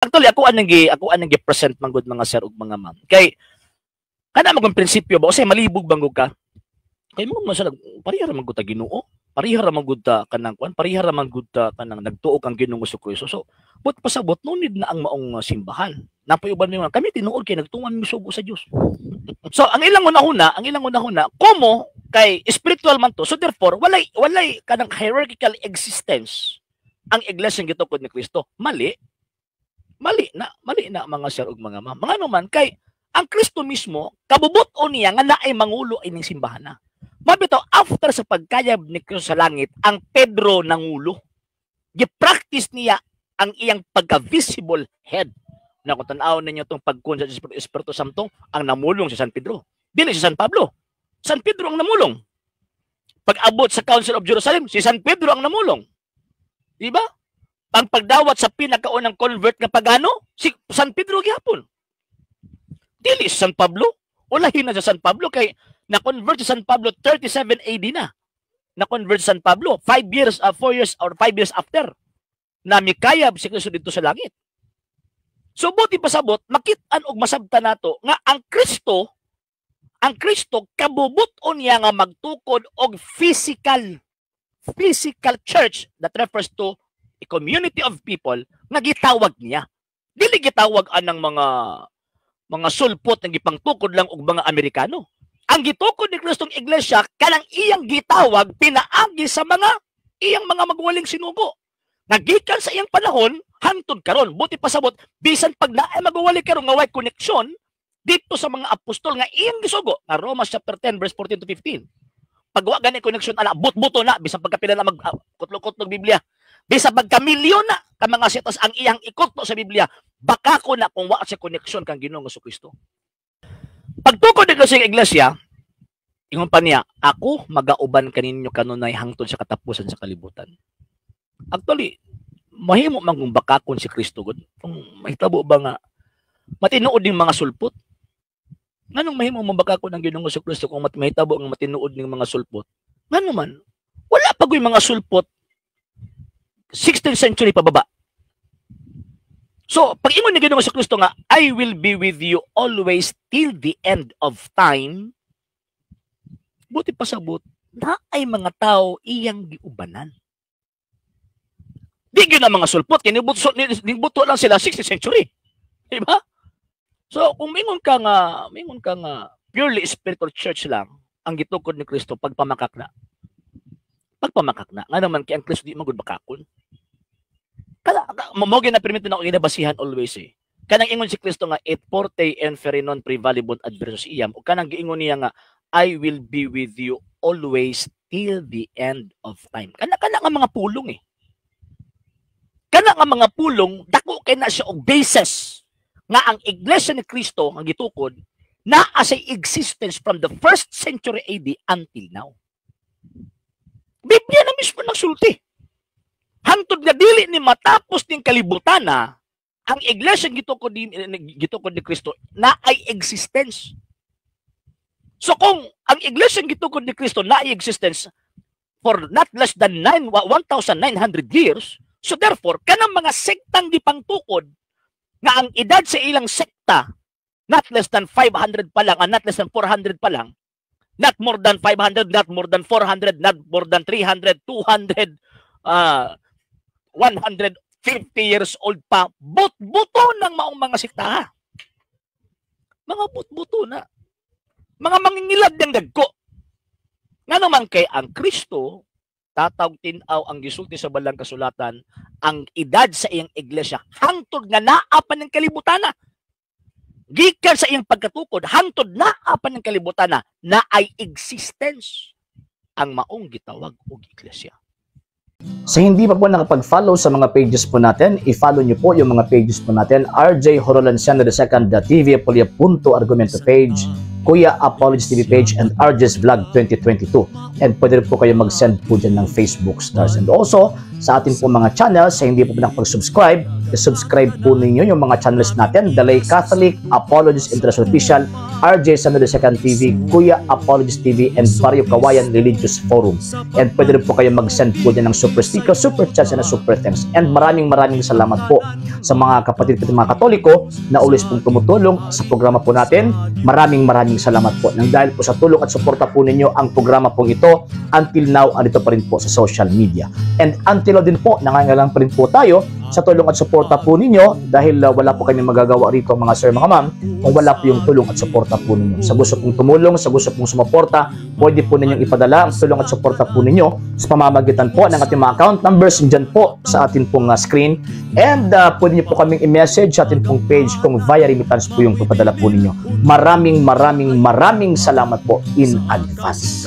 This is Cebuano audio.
Actually, ako anang gi-present man gud, mga sir ug mga ma'am. Kay kana man prinsipyo ba, usay malibog bang gud ka? Kay mo man sila pareha ra man gud ta Ginoo. Pareha ra man gud ta kanang kuan, pareha ra man gud ta kanang nagtuo kang Ginoong Kristo. So, but pasabot, no need na ang maong simbahan. Napoy uban mo, kami tinuod kay nagtuman mi sugo sa Dios. So, ang ilang hunahuna, komo kay spiritual man to. So therefore, walay kanang hierarchical existence ang iglesia gitukod ni Kristo. Mali. Mali na, mali na, mga sir ug mga ma'am. Mga man kay ang Kristo mismo kabubut-on niya nga naay mangulo ining simbahan na. Mabito after sa pagkayab ni Kristo sa langit, ang Pedro nangulo. Gi-practice niya ang iyang pagka-visible head. Na kung tan-awon ninyo itong pagkun sa Espiritu Santo, ang namulong si San Pedro. Dili si San Pablo. San Pedro ang namulong. Pag-abot sa Council of Jerusalem, si San Pedro ang namulong. Di ba? Ang pagdawat sa pinakaunang convert nga pagano, si San Pedro gihapon. Dili si San Pablo. Ulahin na sa San Pablo kay na-convert si San Pablo 37 AD na. Na-convert si San Pablo 5 years, 4 years or 5 years after na mikayab si Kristo dito sa langit. So buti pasabot, makit-an og masabta nato nga ang Kristo kabubut-on niya nga magtukod og physical church that refers to a community of people nga gitawag niya. Dili gitawag anang mga sulpot nga gipangtukod lang og mga Amerikano. Ang gitukod ni Kristong iglesia kanang iyang gitawag pinaagi sa mga iyang mga magwaling sinugo. Nga gikan sa iyang panahon hantod karon. Buti pasabot, bisan pag naay magwali karon nga way koneksyon dito sa mga apostol nga iyang gisugo nga Romans chapter 10 verse 14 to 15. Pag wa gani koneksyon ana, but-buto na bisan pagkapila na mag kutlog-kutlog Biblia. Bisan pagkamilyon na ka mga sitas ang iyang ikutlo sa Biblia, baka ko na kung wa sa koneksyon kang Ginoong Kristo. Pagtukod ni sa iglesia, ingon pa niya, "Ako magauban kaninyo kanunay hangtod sa katapusan sa kalibutan." Actually, mahimo man kung bakakon si Kristo gud. Kung mahitabo ba nga matinuod ning mga sulpot? Nganong mahimo mo bakakon ang Ginoong Kristo kung mahitabo nga matinuod ning mga sulpot? Ngano man, wala pa guy mga sulpot 16th century pababa. So, pag ingon ni Ginoong Kristo nga, "I will be with you always till the end of time," buti pasabot, na ay mga tao iyang giubanan. Di gyud na mga sulpot, kay nibuto lang sila 16th century. Di ba? So, kung mingon ka nga purely spiritual church lang ang gitukod ni Kristo, pagpamakak na. Pagpamakak na. Nga naman kay ang Kristo di man gud bakakon. Kada mo na permito na ako ginabasihan always eh. Kanang ingon si Kristo nga "Et forte inferi non praevalebunt adversos iam" o kanang giingon niya nga "I will be with you always till the end of time." Kana nga mga pulong eh. Kana nga mga pulong dako kay na siya og basis nga ang Iglesia ni Kristo ang gitukod naa sa existence from the first century AD until now. Biblia na mismo nagsulti. Hangtod nga dili ni matapos ning kalibutan na ang iglesia gitukod ni Kristo na ay existence. So kung ang iglesia gitukod ni Kristo na ay existence for not less than 9 1,900 years, so therefore kanang mga sektang gipangtukod nga ang edad sa ilang sekta not less than 500 pa lang, not less than 400 pa lang, not more than 500, not more than 400, not more than 300, 200, 150 years old pa, but-buto ng maong mga sekta. Mga but-buto na. Mga mangingilad ng dagko. Nga naman kay ang Kristo, tatawg tinaw ang gisulti sa balang kasulatan, ang edad sa iyang iglesia, hangtod nga naa pa ng kalibutan na. Gikan sa iyang pagkatukod, hangtod naa pa ng kalibutan na, na ay existence ang maong gitawag og iglesia. Sa hindi pa po nakapag-follow sa mga pages po natin, i-follow nyo po yung mga pages po natin. RJ Horolanciano II, TV Apolia Punto Argumento page, Kuya Apology TV page, and RJ's Vlog 2022. And pwede rin po kayo mag-send po dyan ng Facebook stars. And also, sa atin po mga channels, sa hindi po nakapag-subscribe, I-subscribe po ninyo yung mga channels natin, The Lay Catholic, Apologist International Official, RJ San Second TV, Kuya Apologist TV, and Barrio Kawayan Religious Forum. And pwede rin po kayo mag-send po dyan ng super sticker, super chats, and super thanks. And maraming maraming salamat po sa mga kapatid ko, mga Katoliko na always pong tumutulong sa programa po natin. Maraming maraming salamat po. Nang dahil po sa tulong at suporta po ninyo, ang programa pong ito until now andito pa rin po sa social media. And until now din po, nangangailangan pa rin po tayo sa tulong at suporta po ninyo dahil wala po kami magagawa rito, mga sir, mga ma'am, kung wala po yung tulong at suporta po ninyo. Sa gusto pong tumulong, sa gusto pong sumuporta, pwede po ninyong ipadala ang tulong at suporta po ninyo sa pamamagitan po ng ating mga account numbers dyan po sa atin pong screen. And pwede niyo po kaming i-message sa atin pong page kung via remittance po yung papadala po ninyo. Maraming maraming maraming salamat po in advance.